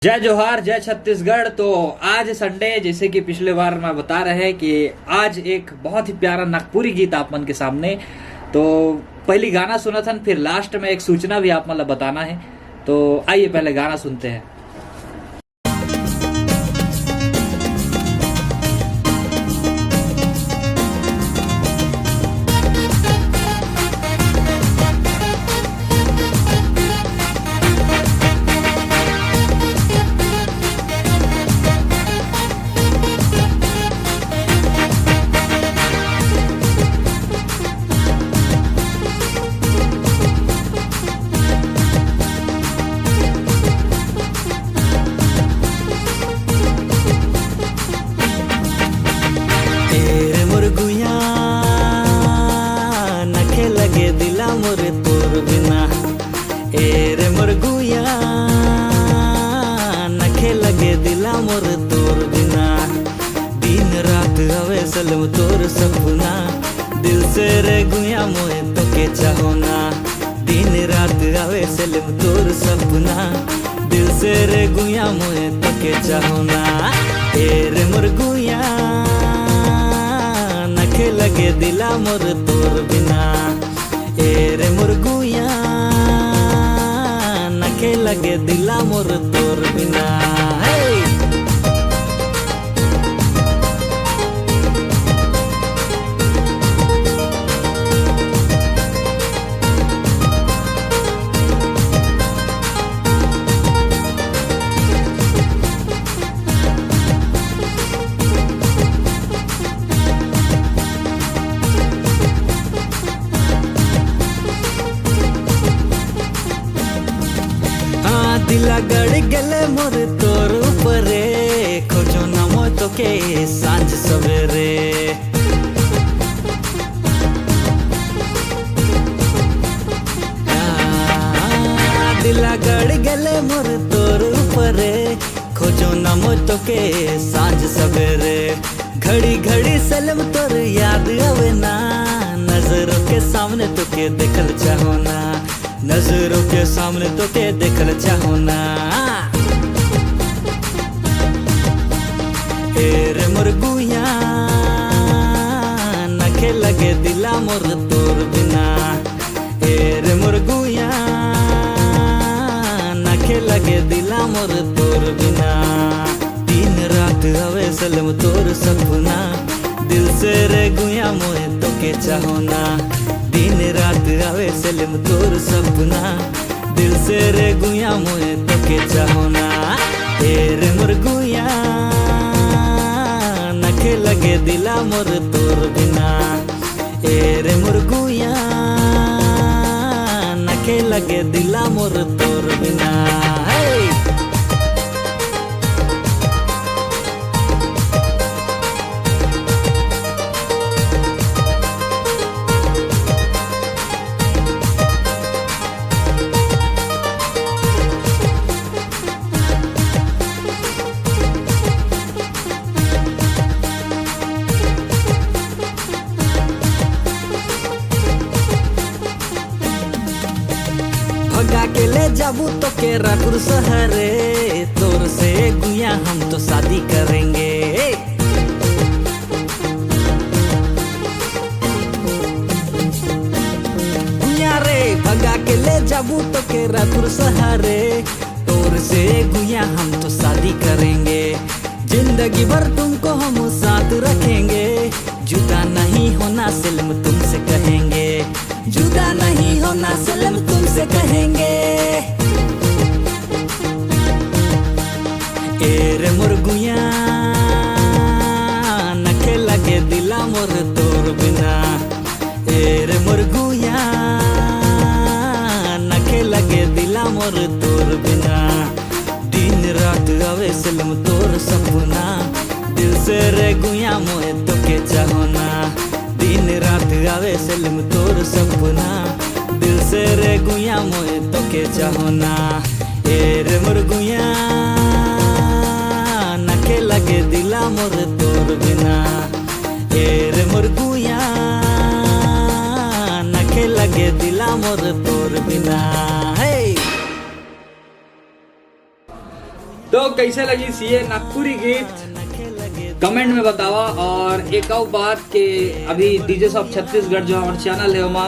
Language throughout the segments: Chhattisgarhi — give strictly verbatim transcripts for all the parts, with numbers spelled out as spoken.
जय जोहार, जय छत्तीसगढ़। तो आज संडे, जैसे कि पिछले बार मैं बता रहे कि आज एक बहुत ही प्यारा नागपुरी गीत आप मन के सामने। तो पहली गाना सुनथन, फिर लास्ट में एक सूचना भी आप मन ला बताना है। तो आइए, पहले गाना सुनते हैं। ए रे मोर गुया, नखे लगे दिला मोर तोर बिना। ए रे मोर गुया, नखे लगे दिला मोर तोर बिना। दिन रात आवे सलम तोर सपना, दिल से रे गुया मोए तोके चाहो ना। दिन रात आवे सलम तोर सपना, दिल से रे गुया मोए तोके चाहो ना। ए रे मोर गुया, नखे लगे दिला मोर तोर बिना। ए रे मोर गुया, नखे लगे दिला मोर तोर बिना। हे! हाँ, दिला गड़ गेले मोर तोर ऊपरे, खोजो ना मोय तोके सांझ सवेरे। हाँ, दिला गड़ गेले मोर तोर ऊपरे, खोजो ना मोय तोके सांझ सवेरे। घड़ी घड़ी सलम तोर याद आवे ना, नजरों के सामने तोके देखल चाहो ना, नजरों के सामने तोके देखल चाहो ना। ए रे मोर गुया, नखे लगे दिला मोर तोर बिना। ए रे मोर गुया, नखे लगे दिला मोर तोर बिना। दिन रात आवे सलम तोर सपना, दिल से रे गुया मोए तोके चाहो ना। दिन रात आवे सलम तोर सपना, दिल से रे गुया मोए तोके चाहो ना। ए रे मोर गुया, नखे लगे दिला मोर तोर बिना। ए रे मोर गुया, नखे लगे दिला मोर तोर बिना। हे! भगा के ले जाबू तोके रायपुर सहरे, तोर से गुया हम तो शादी करेंगे। गुया रे, भगा के ले जाबू तोके रायपुर सहरे, तोर से गुया हम तो शादी करेंगे। जिंदगी भर तुमको हम साथ रखेंगे, जुदा नहीं होना सिलम तुमसे कहेंगे, जुदा नहीं होना सिलम तुमसे कहेंगे। ए रे मोर गुया, नखे लगे दिला मोर तोर बिना। ए रे मोर गुया, नखे लगे दिला मोर तोर बिना। दिन रात आवे सिलम तोर सपना, दिल से रे गुया मोए तोके चाहो ना। दिन रात आवे सिलम तोर सपना, दिल से रे गुया मोए तोके चाहो ना। ए रे मोर गुया, नखे लगे दिला मोर तोर बिना। ए रे मोर गुया, नखे लगे दिला मोर तोर बिना। हे! तो कैसे लगिस ये नागपुरी गीत, कमेंट में बतावा। और एक और बात के, अभी डीजे शॉप छत्तीसगढ़ जो हमारा चैनल है, ओमा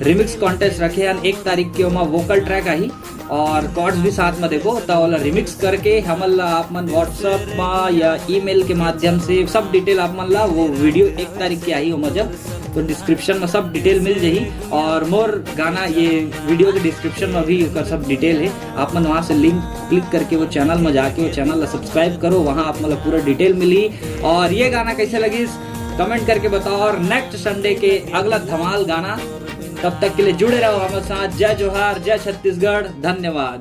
रिमिक्स कॉन्टेस्ट रखे हन एक तारीख के, ओमा वोकल ट्रैक आही और कॉर्ड्स भी साथ में देबो, त ओला रिमिक्स करके हमन ला आप मन WhatsApp मा या ईमेल के माध्यम से सब डिटेल आप मन ला वो वीडियो एक तारीख के आही ओमा जब, तो डिस्क्रिप्शन में सब डिटेल मिल जाही। और मोर गाना ये वीडियो के डिस्क्रिप्शन में भी ओकर सब डिटेल है, आप मन वहाँ से लिंक क्लिक करके वो चैनल में जाके वो चैनल ला सब्सक्राइब करो, वहाँ आप मन ला पूरा डिटेल मिली। और ये गाना कैसे लगिस कमेंट करके बताओ, और नेक्स्ट संडे के अगला धमाल गाना। तब तक के लिए जुड़े रहो हमारे साथ। जय जोहार, जय छत्तीसगढ़, धन्यवाद।